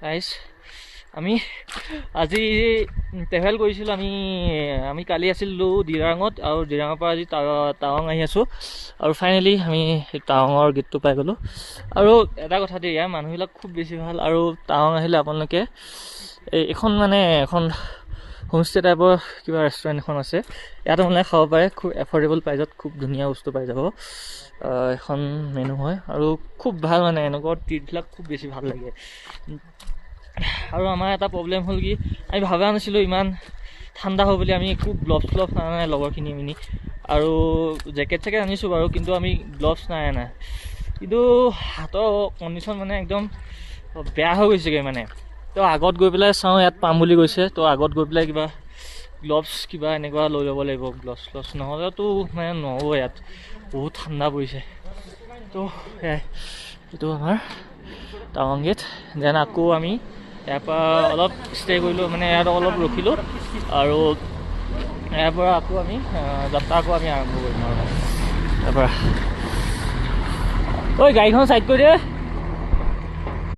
Guys, আমি আজি travel কৰিছিলোঁ। আমি কালি আছিলোঁ দিৰাঙত আৰু দিৰাঙৰ পৰা আজি টাৱাং আহি আছোঁ আৰু ফাইনেলি আমি সেই টাৱাঙৰ গেটটো পাই গ'লোঁ। আৰু এটা কথা দেই, ইয়াৰ মানুহবিলাক খুব বেছি ভাল। আৰু টাৱাং আহিলে আপোনালোকে এই এইখন মানে এখন হোমষ্টে টাইপৰ কিবা ৰেষ্টুৰেণ্ট এখন আছে, ইয়াত আপোনালোকে খাব পাৰে। খুব এফৰ্ডেবল প্ৰাইজত খুব ধুনীয়া বস্তু পাই যাব। এখন মেনু হয় আৰু খুব ভাল, মানে এনেকুৱা ট্ৰিপবিলাক খুব বেছি ভাল লাগে। আৰু আমাৰ এটা প্ৰব্লেম হ'ল কি, আমি ভবা নাছিলোঁ ইমান ঠাণ্ডা হ'ব বুলি। আমি একো গ্লভছ গ্লভছ অনা নাই লগৰখিনি মিলি। আৰু জেকেট চেকেট আনিছোঁ বাৰু, কিন্তু আমি গ্লভছ নাই অনা। কিন্তু হাতৰ কণ্ডিশ্যন মানে একদম বেয়া হৈ গৈছেগৈ মানে। তো আগত গৈ পেলাই চাওঁ, ইয়াত পাম বুলি কৈছে। তো আগত গৈ পেলাই কিবা গ্লভছ কিবা এনেকুৱা লৈ ল'ব লাগিব। গ্লভছ গ্লভছ নহ'লেতো মানে নহ'ব, ইয়াত বহুত ঠাণ্ডা পৰিছে। তো সেয়াই, এইটো আমাৰ টাৱাং গেট। Then আকৌ আমি ইয়াৰ পৰা অলপ ষ্টে কৰিলোঁ, মানে ইয়াত অলপ ৰখিলোঁ আৰু ইয়াৰ পৰা আকৌ আমি যাত্ৰা আকৌ আমি আৰম্ভ কৰিম। আৰু ইয়াৰ পৰা ঐ, গাড়ীখন চাইড কৰি দে।